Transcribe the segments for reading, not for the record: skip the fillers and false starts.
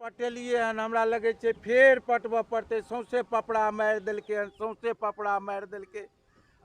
पटेलियै हन, हमरा लगै छै फेर पटबऽ पड़तै। सौंसे पपड़ा मारि देलकै हन, सौंसे पपड़ा मारि देलकै।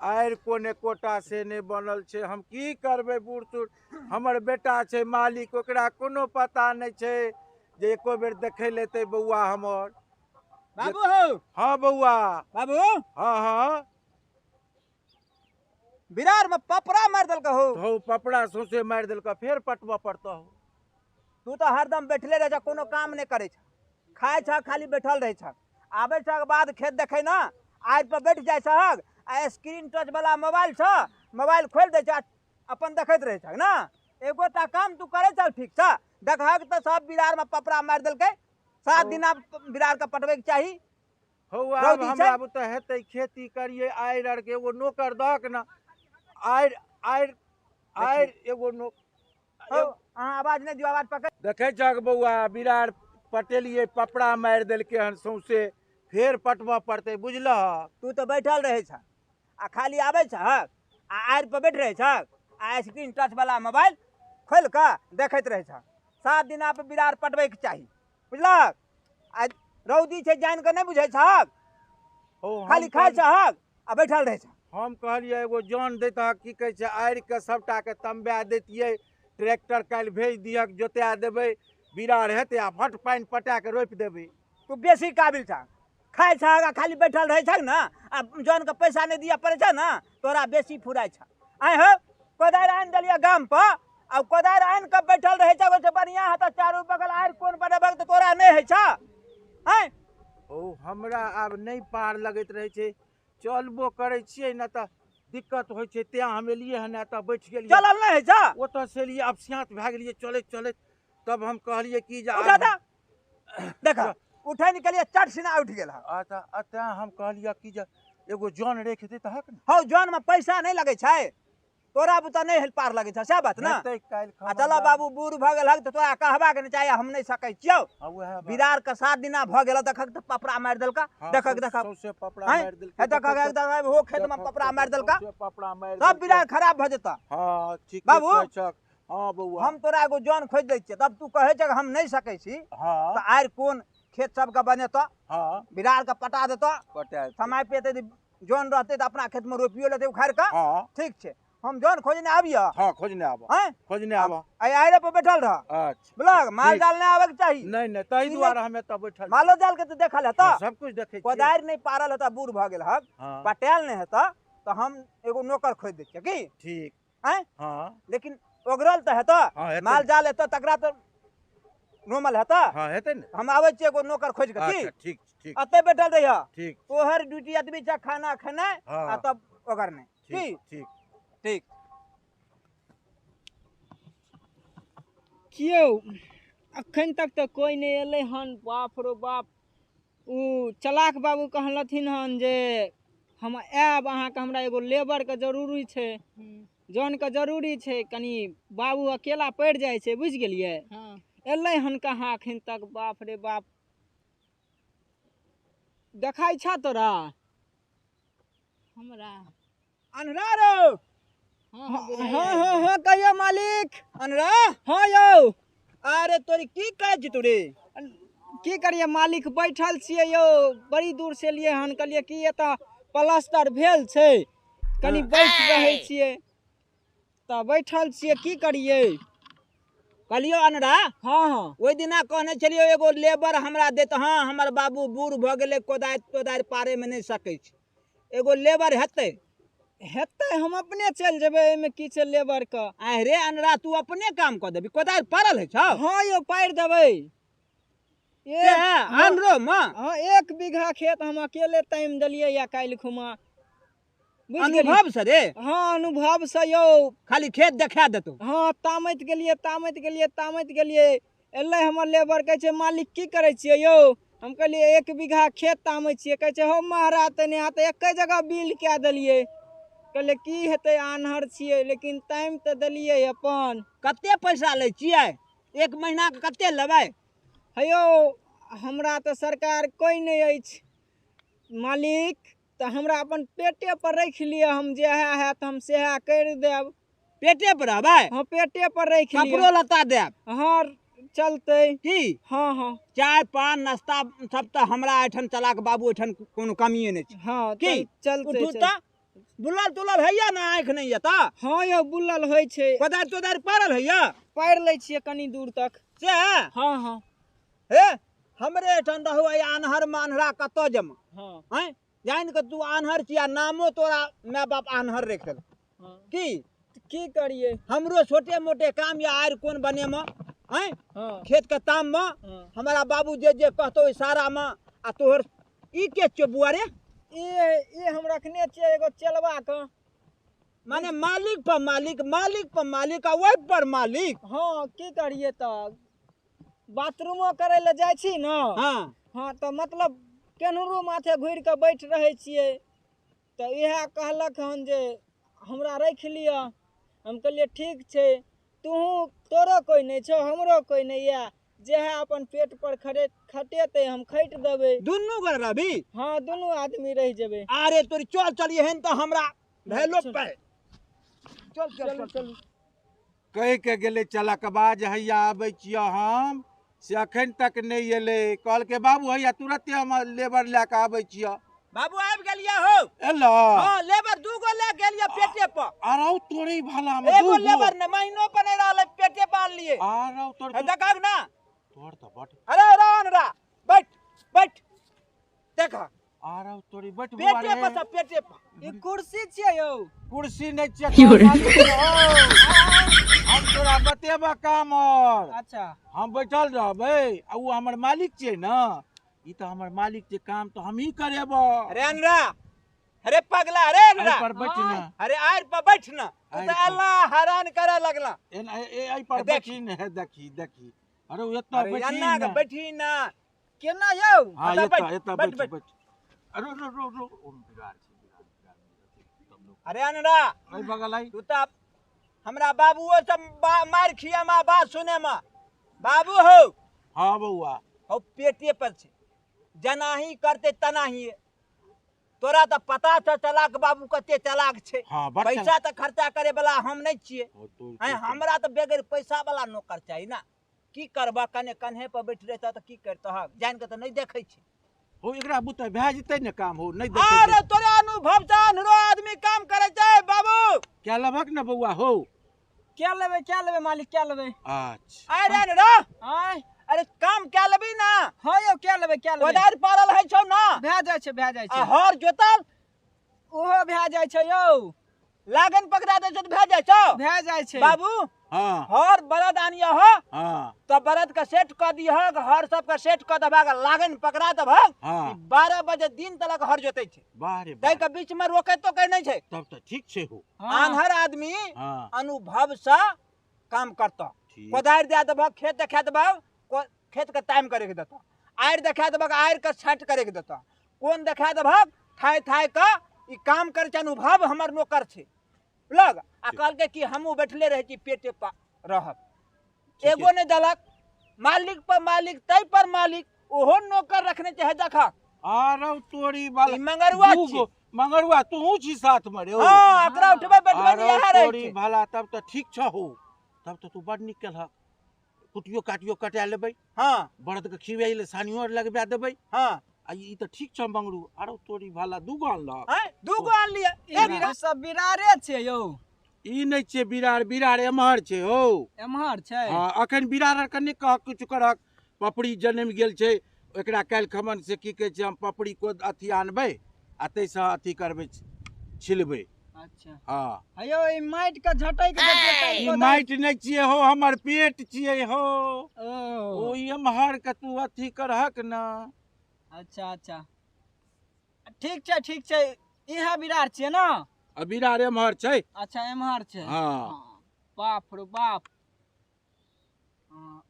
आड़ि कोन एकोटा से नहि बनल छै। हम की करबै बूढ़ सूढ़, हमर बेटा छै मालिक, ओकरा कोनो पता नहि छै जे एको बेर देखै लए एतै बौआ हमर। बाबू हौ। हँ बौआ। बाबू। हँ हँ। बिरार में पपड़ा मारि देलकै हौ। हौ पपड़ा सौंसे मारि देलकै, फेर पटबऽ पड़तौ। तू तऽ हरदम बैठले रहै छह, कोनो काम नहि करै छह, खाइ छह खाली बैठल रहै छह। आबै छह बाद खेत देखै ने, आड़ि पर बैठ जाइ छहक आ स्क्रीन टच वाला मोबाइल छह, मोबाइल खोलि दै छह अपन देखैत रहै छह ने। एगोटा काम तू करै छह ठीक छह, देखहक तऽ सब बिरार में पपड़ा मारि देलकै। 7 दिन आब बिरार के पटबैके चाही। हौ आब हमरा बुते हेतै खेती करियै, आड़ि आर के एगो नोकर दहक ने, आड़ि आड़ि आड़ि एगो नो। अहाँ आवाज नहि दियौ, आवाज पकड़। देखै छहक बौआ, बिरार पटेलियै, पपड़ा मारि देलकै हन सौंसे, फेर पटबऽ पड़तै बुझलह। तू तऽ बैठल रहै छह आ खाली आबै छहक आ आड़ि पर बैठ रहै छहक आ स्क्रीन टच वाला मोबाइल खोलि कऽ देखैत रहै छह। 7 दिन आब बिरार पटबैके चाही बुझलहक। आ रौदी छै जानि कऽ नहि बुझै छहक, खाली खाइ छहक आ बैठल रहै छह। हम कहलियै एगो जन दैतहक, की कहै छै, आड़िके सबटाके तमबा दैतियै, ट्रैक्टर काल्हि भेज दिहक, जोता देबै, बिरार हेतै आ फट पानि पटा कऽ रोपि देबै। तू बेसी काबिल छह, खाइ छहक आ खाली बैठल रहै छहक ने, आ जनके पैसा नहि दिअ पड़ै छह ने, तोरा बेसी फुराइ छह। आँय हौ, कोदारि आनि देलियै गाम पर आ कोदारि आनि कऽ बैठल रहै छह, ओहिसँ बढ़िआँ हेतऽ चारू बगल आड़ि कोन बनेबहक तऽ तोरा नहि होइ छह। आँय हौ, हमरा आब नहि पार लगैत रहै छै, चलबो करै छियै ने तऽ दिक्कत होइ छै, तेँ हम एलियै हन एतऽ बैठ गेलियै। चलल नहि होइ छह? ओतऽ से एलियै अपस्याँत भए गेलियै चलैत चलैत, तब हम कहलियै कि जे उठा तऽ देख, उठै निकलियै चट सिना उठि गेल। अच्छा, तेँ हम कहलियै कि जे एगो जन राखि दैतहक ने। हौ, जनमे पैसा नहि लगै छै, तोरा बुता नहि पार लगै छौ, सएह बात ने। आ चल बाबू, बूढ़ भऽ गेल हक तऽ तोरा कहबाक नहि चाही, हम नहि सकै छियौ। बिरार के 7 दिना भऽ गेल, देखक तऽ पपड़ा मारि देलका। देखक देखक देखक देखक हो खेत में पपड़ा मारि देलका, सब बिरार खराब भऽ जेतऽ। बाबू हँ बौआ, हम तोरा एगो जन खोजि दै छियै, तब तू कहै छह हम नहि सकै छी तऽ आड़ि कोन खेत सबके बनेतऽ, बिरार के पटा देतऽ, समय पे यदि जन रहतै तऽ अपना खेत में रोपियो लेतै उखाड़ि कऽ। ठीक छै, हम जन खोजने आबियऽ। हँ खोजने आबऽ। हँ खोजने आबऽ। आइ आड़े पर बैठल रह। अच्छा बुझलक, माल जाल नहि आबैके चाही। नहि नहि, ताहि दुआरे हम एतऽ बैठल। मालो जाल के तऽ देखल हेतऽ, सब कुछ देखै छियै। कोदारि नहि पारल हेतऽ, बूढ़ भऽ गेल हक, पटायल नहि हेतऽ तऽ हम एगो नौकर खोजि दै छियै की। ठीक। आँय हँ, लेकिन ओगरल तऽ हेतऽ, माल जाल हेतऽ तकरा तऽ नॉर्मल हेतऽ। हँ हेतै ने। हम आबै छियै एगो नौकर खोजि कऽ की। ठीक ठीक, एतै बैठल रहियऽ। ठीक। तोहर ड्यूटी एतबी छै, खाना खेनाइ आ तब ओगरनाइ। ठीक ठीक ठीक। कियो अखन तक तऽ कोइ नहि एलै हन। बाप रो बाप, ओ चलाक बाबू कहलथिन हन जे हम आयब अहाँके, हमरा एगो लेबरके जरूरी छै, जनके जरूरी छै, कनि बाबू अकेला पड़ि जाइ छै, बुझि गेलियै। एलै हन कहाँ अखन तक? बाप रे बाप, देखाइ छह तोरा? हमरा अनरा रो। हाँ हाँ हाँ, कहियो मालिक। अनरा? हाँ यौ। अरे तोरी की करै छी तोरी? की करिए मालिक, बैठल छियै यौ, बड़ी दूर से एलियै हन, कहलियै कि एतऽ प्लास्टर भेल छै, कनि बैठ रहै छियै तऽ बैठल छियै, की करियै। कहलियौ अनरा। हाँ हाँ, ओहि दिना कहने छलियौ एगो लेबर हमरा देत। हाँ, हमर बाबू बूढ़ भऽ गेलै, कोदारि तोदारि पारैमे नहि सकै छै, एगो लेबर हेतै? हेतै, हम अपने चलि जेबै, एहिमे की छै लेबरके। आँय रे अनरा, तू अपने काम कऽ देबी? कोदारि पारल होइ छौ? हाँ यौ, पारि देबै। आनरो मे? हाँ, 1 बीघा खेत हम अकेले तामि देलियै या काल्हि खुमा। अनुभव से रे? हाँ अनुभव से यौ। खाली खेत देखा देतौ? हाँ, तामैत गेलियै तामैत गेलियै तामैत गेलियै, एलै हमर लेबर, कहै छै मालिक की करै छियै यौ? हम कहलियै 1 बीघा खेत तामै छियै। कहै छै हौ महाराज, तनि अहाँ तऽ एके जगह बिल कए देलियै। कहलियै की हेतै, आन्हर छियै, लेकिन तामि तऽ देलियै अपन। कते पैसा लै छियै 1 महीनाके? कते लेबै? हे यौ, हमरा तऽ सरकार कोइ नहि अछि मालिक, तऽ हमरा अपन पेटे पर राखि लिअ, हम जएह हैत हम सएह करि देब। पेटे पर रहबै? हाँ, पेटे पर राखि लिअ। कपड़ो लत्ता देब? हाँ, चलतै। की? हँ हँ। चाय पान नाश्ता सब तऽ हमरा एहिठाम चलाक बाबू एहिठाम कोनो कमिए नहि छै। हँ। की? चलतै। उठू तऽ, बुलल तुलल होइया ने, आँखि नहि यऽ तऽ? हँ यौ, बुलल होइ छै। कोदारि तोदारि पड़ल होइया? पारि लै छियै कनि दूर तक। से? हँ हँ। हे, हमरे एहिठाम रहू, एहि आन्हरमे अन्हरा कतऽ जमा। हँ। आँय, जानि कऽ तू आन्हर छी आ नामो तोरा माय बाप आन्हर राखि देलक। हँ। की? की करियै? हमरो छोटे मोटे काम या आरि कोन बनेमे, आँय? हँ। खेतके ताममे। हँ। हमारा बाबू जे जे कहतौ इशारामे। आ तोहर ई के छियौ बुआ रे? ई हम रखने छियै एगो चेलबा के। माने मालिक पर मालिक, मालिक पर मालिक आ ओहि पर मालिक। हँ, की करियै तऽ बाथरूमो करै लए जाइ छी ने। हँ। हँ, तऽ मतलब केनहरो माथे घुरि कऽ बैठ रहै छियै, तऽ इएह कहलक हन जे हमरा राखि लिअ। हम कहलियै ठीक छै, तूहूँ तोरो कोइ नहि छौ, हमरो कोइ नहि यऽ, जेहे अपन पेट पर खरे खटेतै हम खटि देबै। दुनू गोरे रहबी? हँ, दुनू आदमी रहि जेबै। अरे तोरी, चल चल, एहन तऽ हमरा भेलो। चल। पे चल चल चल। चलू। कहि के गेलै चलकबा जे हैया आबै छियै हम, से अखन तक नहि एलै। कहलकै बाबू हैया तुरते हम लेबर लए कऽ आबै छियै। बाबू, आबि गेलियै हो। एलऽ? हँ, लेबर दू गो लए गेलियै पेटे पर। आरौ तोरी भला मे एगो दू गो। लेबर ने महीनो पर नहि रहलै, पेटे पर आनलियै। आरौ तोर। हे, देखहक ना। तोर तऽ बड। अरे रान रा, बैठ बैठ, देख। आरौ तोरी, बैठ बुआ पेटे रे। पर सब, पेटे पर। ई कुर्सी छियै यौ? कुर्सी नहि छियै तोहर मालिक छौ। हम तोरा बतेबऽ काम और। अच्छा। हम बैठल रहबै आ ओ हमर मालिक छियै ने, ई तऽ हमर मालिक छै, काम तऽ हमही करेबऽ। अरे अनरा, अरे पगला, अरे एहि अनरा। पर बैठ ने। अरे आरि पर बैठ ना तू। आड़ि तऽ पर। अल्लाह हैरान करे लगला। एहि पर। देख। बैठी ने, देखी देखी, अरे ओ एतऽ अरे बैठी अन्ना के ने। बैठी ना। केना यौ? हाँ। एतऽ एतऽ बैठ, एतऽ। बैठ, बैठ। बैठ। बैठ, अरे रो रो रो, ओ बिरार छै, बिरार बिरार तब लोग। अरे अनरा। एहि बगल आई। तू तऽ हमरा बाबुओ सब मारि खियामा बात सुने में। बाबू हो। हाँ बौआ। हो, पेटे पर छै, जनाही करते तनाही। तोरा तऽ पता छौ चलाक बाबू कते चलाक छै। हाँ, बड़। पैसा तऽ खर्चा करे वाला हम नहि छियै। हो, तोर आँय, हमरा तऽ बगैर पैसा वाला नौकर चाही ना। की करबह, कने कन्हे पर बैठ रहतह तऽ की करतह? जानि कऽ तऽ नहि देखै छी। हो, एकरा बुते भए जेतै ने काम हो, नहि देखै अरे छै। तोरे अनुभव से अन्हरो आदमी काम करे छै बाबू। क्या लेबहक ने बौआ हो? क्या लेबै, क्या लेबै मालिक, क्या लेबै? अच्छा। अरे अनरा। आँय। अरे काम क्या लेबी ना? हँ यौ, क्या लेबै, क्या लेबै? कोदारि पारल है छौ ना? भए जाइ छै, भए जाइ आ छै। हर जोतल? ओहो भए जाइ छै यौ। लागन पकड़ा दै छौ तऽ भए जाइ छौ? भए जाइ छै। बाबू। हाँ। हर बरद आनियह हो। हाँ। तऽ बरद के सेट कऽ दिहक, हर सबके सेट कऽ देबहक, लागन पकड़ा देबहक। हाँ। 12 बजे दिन तलक हर जोतै छै। वाह रे। ताहि वाह। के बीच में रोकै तोकै नहि छै। तब तऽ ठीक छै हो। हँ। आन्हर आदमी हाँ। अनुभव से काम करतह। ठीक। कोदारि दए देबहक, खेत देखा देबहक, खेत के टाइम करे के देतह। आड़ि देखा देबहक, आड़ि के छाँटि करे के देतह। कोन देखा देबहक, थाइ थाइ के ई काम करै छै। अनुभव हमर नौकर छै लग आ कहलकै कि हमहूँ बैठले रहै छी, पेटे पर रहब। ठीके। एगो नहि देलक, मालिक पर मालिक, ताहि पर मालिक, ओहो नौकर रखने छै। हे देखक। आरौ तोरी बाला। ई मंगरुआ दू छी। गो मंगरुआ तूहू छी साथ मे रे? हँ, एकरा उठबै बैठबै आरौ इएह रहै तोरी छै। भला, तब तऽ ठीक छहो, तब तऽ तू बड़ नीक केलहक। कुटियो काटियो कटा लेबै। हँ। बरद के खिबै ले सानियो आर लगबा देबै। हँ। आ ई तऽ ठीक छौ मंगरू। आरो तोरी भला, दू गो अनलक? आँय, दू गो आनलियै। ई सब बिरारे छै यौ? ई नहि छै बिरार, बिरार एम्हर छै हौ। एम्हर छै? हँ, अखन बिरार आर कने कह किछु करहक। पपड़ी जनमि गेल छै एकरा। काल्हि खमन से की कहै छै, हम पपड़ी को अथी आनबै आ ताहिसँ अथी करबै, छिलबै। अच्छा। हँ। हयौ, ई माटि के झटकि देतै। ई माटि नहि छियै हौ, हमर पेट छियै हौ। ओ। ओ एम्हर के तू अथी करहक ने। अच्छा अच्छा, ठीक छै, ठीक छै। इएह बिरार छियै ने? आ बिरार एम्हर छै। अच्छा, एम्हर छै। हँ। हँ, बाप रो बाप। हँ।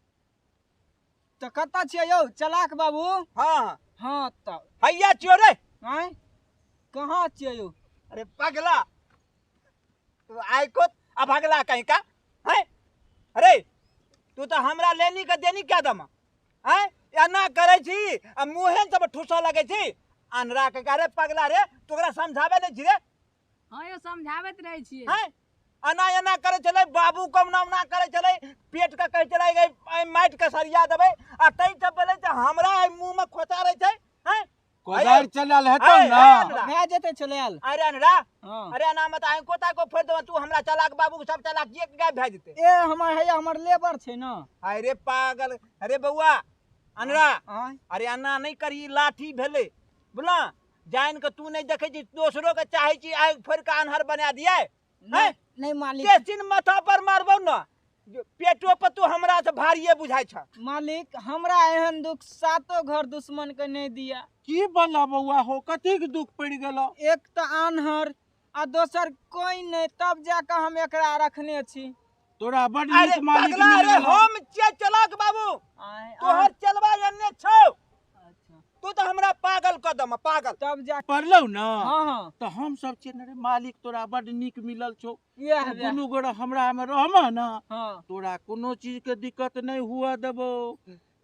तऽ कतऽ छियै यौ चलाक बाबू? हँ। हँ तऽ हैया छियौ रे। आँय, कहाँ छियै यौ? अरे पगला, तू आइ को अभगला कहीं का हैं? अरे तू तऽ हमरा लेनी के देनी क्या दमा हैं? एना करै छी आ मुँहे सब ठूसऽ लगै छी अनरा के। अरे पगला रे, तू ओकरा समझाबै नहि छी रे? हँ यौ, समझाबैत रहै छियै। हैं? एना एना करै छलै बाबू कमना उना करै छलै पेट के कहै छलै एहि माटि के सरिया देबै आ ताहि से पहिले तऽ हमरा एहि मुँह मे खोचा रहै छै। हैं कोदारि चलायल हेतौ ना? भए जेतै चलायल। अरे अनरा, हाँ। अरे एना मत आइ कोता को फोड़ि देबऽ तू हमरा चलाक बाबू के सब चलाक एक गायब भए जेतै। ए हमर हैया हमर लेबर छै ना। अरे पागल, अरे बौआ अनरा, अरे एना नहि करी, लाठी भेलै बुझला, जानि के तू नहि देखै छी दोसरो के चाहै छी आगि फोड़ि के अन्हर बना दियै। नहीं नहीं मालिक, तेसिन माथा पर मारबौ ना पेटो पर तू हमरा से भारिये बुझाइ छ। मालिक हमरा एहन दुख सातो घर दुश्मन के नहीं दिया। की बला बौआ हो, कतेक दुख पड़ि गेलो? एक तो आन्हर आ दोसर कोई नहीं, तब जाके हम एकरा रखने छी। तोरा बड नीक मालिक मिल गेलो। हम छियै चलाक बाबू, तोहर चलबा एने छौ। तू तो हमरा पागल क दम पागल। तब जा पढ़लौ ना? हाँ हाँ। तो हम सब छियै ने रे मालिक, तोरा बड नीक मिलल छौ। इएह दुनू गोरा हमरा में रहमा ना। हाँ। तोरा कोनो चीज के दिक्कत नहीं हुआ देबो,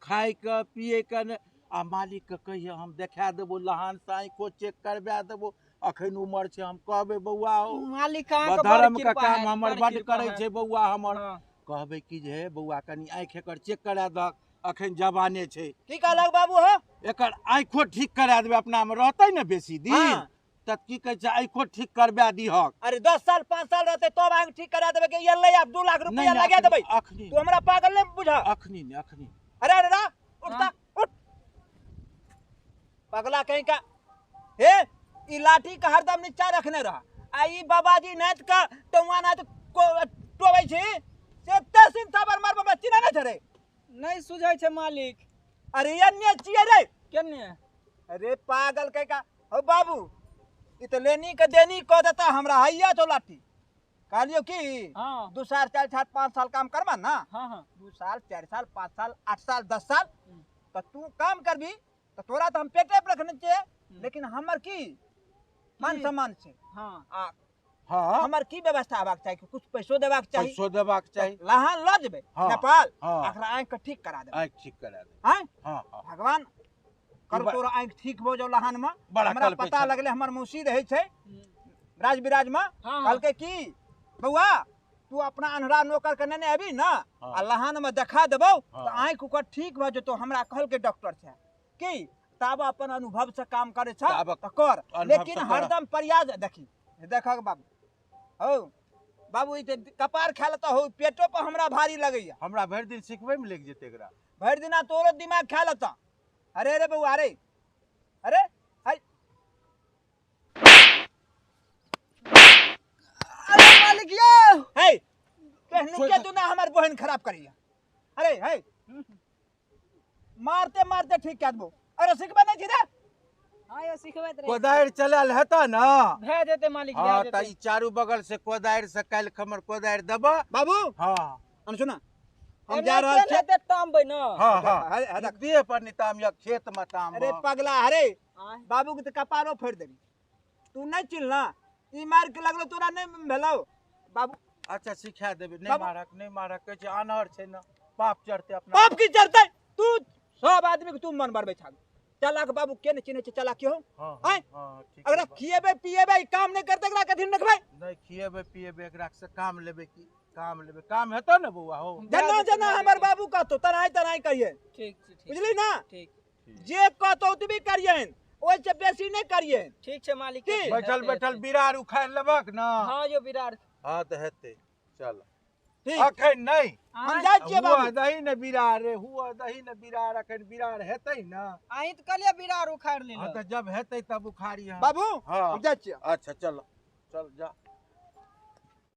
खाए के पिए के ने। आ मालिक के कहिए हम देखा देबो, लहान से आँखो चेक करवा देबो। अखन उमर छै, हम कहबै बौआ हो मालिक धर्म के काम हमर बड करै छै बौआ हमर। कहबै कि जे बौआ कनी आँखि एकर चेक करा दहक, अखन जवाने छै। की कहलक बाबू हो? एकर आँखो ठीक करा देबै, अपना में रहतै ने बेसी दिन त की कहै छै आँखो ठीक करवा दिहक। अरे 10 साल 5 साल रहतै तब आँखि ठीक करा देबै कि एलै आब 2 लाख रुपया लगा देबै। अखनी तू हमरा पागल नहि बुझा। अखनी ने अखनी। अरे अरे उठता उठ पगला कहीं का। हे ई लाठी के हरदम नीचा रखने रह आ ई बाबाजी नाच के टौआ नाच टोबै छी से तेसिन साबर मारबै चिन्है नहि छै रे? नहीं सुझै छै मालिक। अरे एन्ने छियै रे। केने? अरे पागल कहीं का। हो बाबू ई तऽ लेनी के देनी कऽ देता हमरा। हैया छौ लाठी। कहलियौ कि हाँ। 2 साल 4 साल 5 साल काम करबा ना। हाँ हाँ। 2 साल 4 साल 5 साल 8 साल 10 साल तऽ तू काम करबी तऽ तोरा तऽ हम पेटे पर रखने छियै, लेकिन हमर की मान सम्मान छै। हाँ। आ हाँ। हमर की व्यवस्था हेबाक चाही? कुछ पैसो देबाक चाही। पैसो देबाक चाही। लहान लऽ जेबै नेपाल, एकरा आँखि के ठीक करा देबै। आँखि ठीक करा देबै। आँय? हाँ हाँ। भगवान करू तोरा आँखि ठीक भऽ जाउ लहान में। हमरा पता लगलै हमर मौसी रहै छै राज विराज में, कहलकै कि बौआ तू अपना अन्हरा नौकर के नेने अबी ना आ लहान में देखा देबौ तऽ आँखि ओकर ठीक भऽ जेतौ। हमरा कहलकै डॉक्टर छै कि तब अपन अनुभव से काम करै छ तऽ कर, लेकिन हरदम प्रयास। देखी देखक बाबू हौ बाबू ई कपार खा लेता हो, पेटो पर हमरा भारी लगैया। हमरा भरि दिन सिखबै में लागि जेतै एकरा। भरि दिना तोरो दिमाग खा लेता। अरे अरे बौआ अरे अरे हाय। अरे मालिक यौ हे कहनु के तू ना हमर बहन खराब करैया। अरे हे मारते मारते ठीक कर देबो। अरे सिखबे नहीं छी रे? हां यो सिखबैत रहे। कोदारि चलायल हेतौ ना? भए जेतै मालिक। हां त ई चारू बगल से कोदारि से काल्हि खमर कोदारि देबऽ बाबू। हां अन सुना हम जा रहल छी। एते तामबै ना। हां हां देह पर नि ताम या खेत में ताम। अरे पगला अरे बाबू के त कपारो फोड़ि देबी। तू नहीं चिन्हला, ई मार के लगलो तोरा नहीं भेलौ बाबू। अच्छा सिखा देबे। नहीं मारक नहीं मारक कहै छै आनहर छै ना, पाप चढ़तै अपना। पाप की चढ़तै? तू सब आदमी के तू मन बढ़बै छाग। चलाक बाबू के नहीं चिन्है छै चलाक हो? हां हां ठीक। अगर खिएबै पिएबै काम नहीं करतै एकरा कथि रखबै? नहीं खिएबै पिएबै एकरा से काम लेबै की काम लेबै? काम हेतौ ने बौआ हो। जना जना हमर बाबू कहतौ तनाई तनाई करिए। ठीक छै ठीक। बुझली ना? ठीक। जे कहतौ ओतबी करियन, ओइ से बेसी नहीं करियन। ठीक छै मालिक। बैठल बैठल बिरार उखाड़ लेबक ना? हां यो बिरार। हां त हेतै चल ठीक। अखन नहीं हम जाइ छियै बाबू। हुआ दही ने बिरार रे, हुआ दही ने बिरार। अखन बिरार हेतै ना? अहीं त कहलियै बिरार उखाड़ लेलो। हां त जब हेतै तब उखाड़ी। हां बाबू हम जाइ छियै। अच्छा चल चल जा।